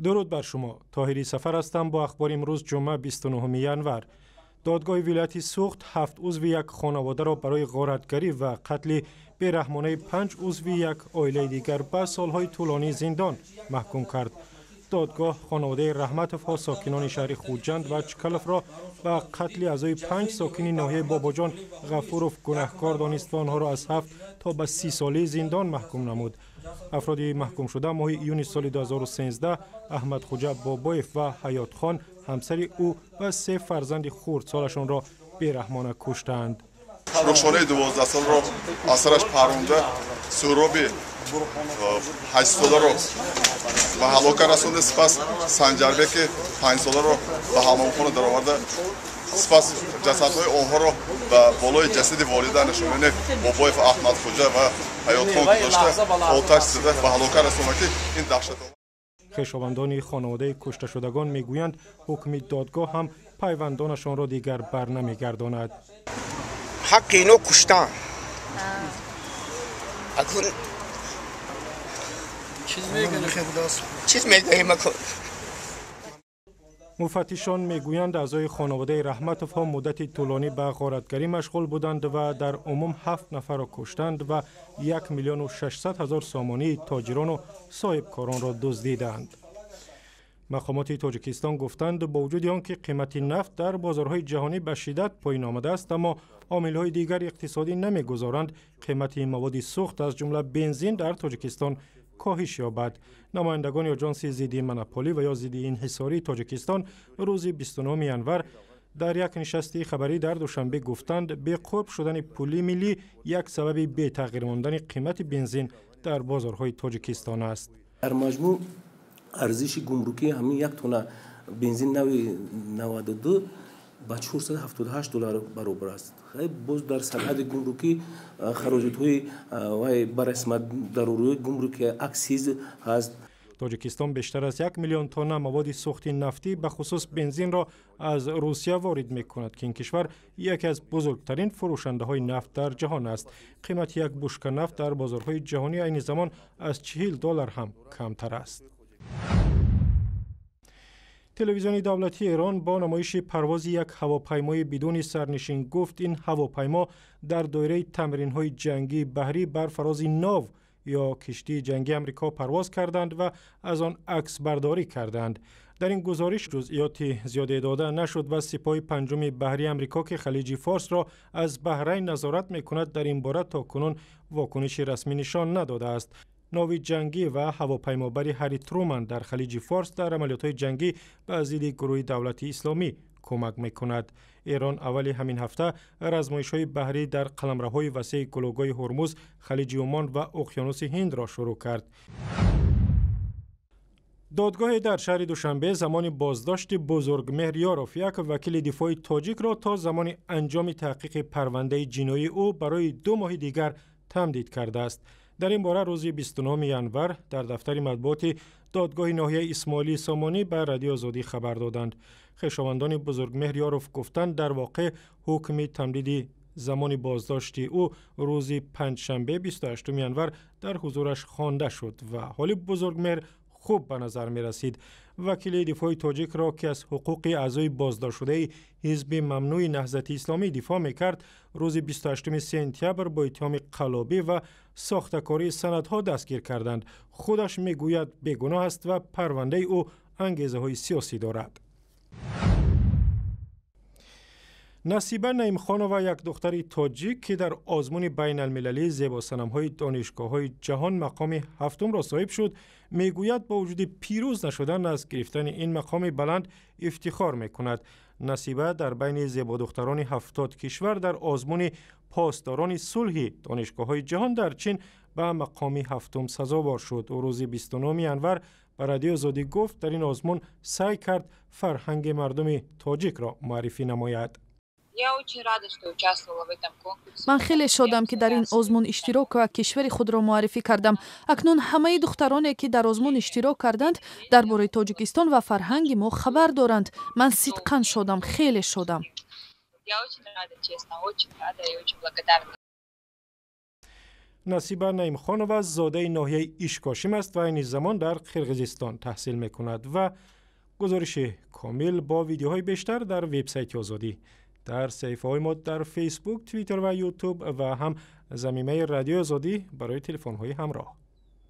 Дуруд бар шумо. Тоҳири Сафар ҳастам бо ахбори имрӯз, ҷумъа, 29 январ. Додгоҳи вилояти Суғд ҳафт узви як хонаводаро барои ғоратгарӣ ва қатли бераҳмонаи панҷ узви як оилаи дигар ба солҳои тӯлонии зиндон маҳкум кард. Додгоҳ хонаводаи Раҳматовҳо, сокинони шаҳри Хуҷанд ва Чкаловро, ба қатли аъзои панҷ сокини ноҳияи Бобоҷон Ғафуров гунаҳкор донист ва онҳоро аз 7 то ба 30 солаи зиндон маҳкум намуд. Афроди маҳкумшуда моҳи июни соли 2013 Аҳмадхуҷа Бобоев ва Ҳаётхон, ҳамсари ӯ, ва се фарзанди хурдсолашонро бераҳмона куштанд. Рухшонаи 12-соларо аз сараш паронда, Суҳроби 8-соларо ба ҳалока расонда, сипас Санҷарбеки 5-соларо ба ҳаммомхона дароварда, сипас ҷасадҳои онҳоро ба болои ҷасади волиданашон, яъне Бобоев Аҳмадхуҷа ва Ҳаётхон, гузошта, оташ зада, ба ҳалока расонда, ки ин даҳшат. Хешовандони хонаводаи кушташудагон мегӯянд, ҳукми додгоҳ ҳам пайвандонашонро дигар бар намегардонад. Ҳаққи ино куштан. Акун чиз мегӯем акун. Муфаттишон мегӯянд, аъзои хонаводаи Раҳматовҳо муддати тӯлонӣ ба ғоратгарӣ машғул буданд ва дар умум ҳафт нафарро куштанд ва 1 600 000 сомонии тоҷирону соҳибкоронро дуздиданд. Мақомоти Тоҷикистон гуфтанд, бо вуҷуди он ки қимати нафт дар бозорҳои ҷаҳонӣ ба шиддат поин омадааст, аммо омилҳои дигари иқтисодӣ намегузоранд қимати маводи сӯхт, аз ҷумла бензин, дар Тоҷикистон коҳиш ёбад. Намояндагони Оҷонси зидди монополӣ ва ё зидди инҳисории Тоҷикистон рӯзи 29 январ дар як нишасти хабарӣ дар Душанбе гуфтанд, беқурб шудани пули миллӣ як сабаби бетағйир мондани қимати бензин дар бозорҳои Тоҷикистон аст. Дар маҷмӯъ арзиши гумрукии ҳамин як тонна бензин нави 92 ба 478 доллар баробар аст. Боз дар сарҳади гумрукӣ хароҷотҳои вай ба расмат дарурии гумруки, акциз ҳаст. Тоҷикистон бештар аз 1 миллион тонна маводи сӯхти нафтӣ, бахусус бензинро, аз Русия ворид мекунад, ки ин кишвар яке аз бузургтарин фурӯшандаҳои нафт дар ҷаҳон аст. Қимати як бушка нафт дар бозорҳои ҷаҳонӣ айни замон аз 40 доллар ҳам камтар аст. Телевизиони давлатии Эрон бо намоиши парвози як ҳавопаймои бидуни сарнишин гуфт, ин ҳавопаймо дар доираи тамринҳои ҷангии баҳрӣ бар фарози нов ё киштии ҷангии Амрико парвоз карданд ва аз он аксбардорӣ карданд. Дар ин гузориш ҷузъиёти зиёде дода нашуд ва Сипоҳи панҷуми баҳрии Амрико, ки Халиҷи Форсро аз Баҳрайн назорат мекунад, дар ин бора то кунун вокуниши расмӣ нишон надодааст. Нови ҷангӣ ва ҳавопаймобари Ҳарри Труман дар Халиҷи Форс дар амалиётҳои ҷангӣ ба зидди гурӯҳи Давлати Исломӣ кӯмак мекунад. Эрон аввали ҳамин ҳафта размоишҳои баҳрӣ дар қаламравҳои васеи гулӯгоҳи Ҳурмуз, Халиҷи Умон ва Уқёнуси Ҳиндро шурӯъ кард. Додгоҳе дар шаҳри Душанбе замони боздошти Бузургмеҳр Ёров, як вакили дифои тоҷикро, то замони анҷоми таҳқиқи парвандаи ҷиноии ӯ барои 2 моҳи дигар тамдид кардааст. Дар ин бора рӯзи 29 январ дар дафтари матбуоти додгоҳи ноҳияи Исмоилии Сомонӣ ба Радиои Озодӣ хабар доданд. Хешовандони Бузургмеҳр Ёров гуфтанд, дар воқеъ ҳукми тамдиди замони боздошти ӯ рӯзи панҷшанбе, 28 январ, дар ҳузураш хонда шуд ва ҳоли Бузургмеҳр хуб ба назар мерасид. Вакили дифои тоҷикро, ки аз ҳуқуқи аъзои боздоштшудаи ҳизби мамнӯи Наҳзати Исломӣ дифоъ мекард, рӯзи 28 сентябр бо иттиҳоми қаллобӣ ва сохтакории санадҳо дастгир карданд. Худаш мегӯяд, бегуноҳ аст ва парвандаи ӯ ангезаҳои сиёсӣ дорад. Насиба Наимхонова, як духтари тоҷик, ки дар озмуни байналмилалии зебосанамҳои донишгоҳҳои ҷаҳон мақоми ҳафтумро соҳиб шуд, мегӯяд, бо вуҷуди пирӯз нашудан, аз гирифтани ин мақоми баланд ифтихор мекунад. Насиба дар байни зебодухтарони 70 кишвар дар озмуни Посдорони сулҳи донишгоҳҳои ҷаҳон дар Чин ба мақоми ҳафтум сазовор шуд. Ӯ рӯзи 29 январ ба Радиои Озодӣ гуфт, дар ин озмун саъй кард фарҳанги мардуми тоҷикро муаррифӣ намояд. Ман хеле шодам, ки дар ин озмун иштирок ва кишвари худро муаррифӣ кардам. Акнун ҳамаи духтароне, ки дар озмун иштирок карданд, дар бораи Тоҷикистон ва фарҳанги мо хабар доранд. Ман сидқан шодам, хеле шодам. Насиба Наимхонова зодаи ноҳияи Ишкошим аст ва айни замон дар Қирғизистон таҳсил мекунад. Ва гузориши комил бо видеоҳои бештар дар вебсайти Озодӣ, дар саҳифаҳои мо дар Фейсбук, Твиттер ва Ютуб ва ҳам замимаи Радиои Озодӣ барои телефонҳои ҳамроҳ.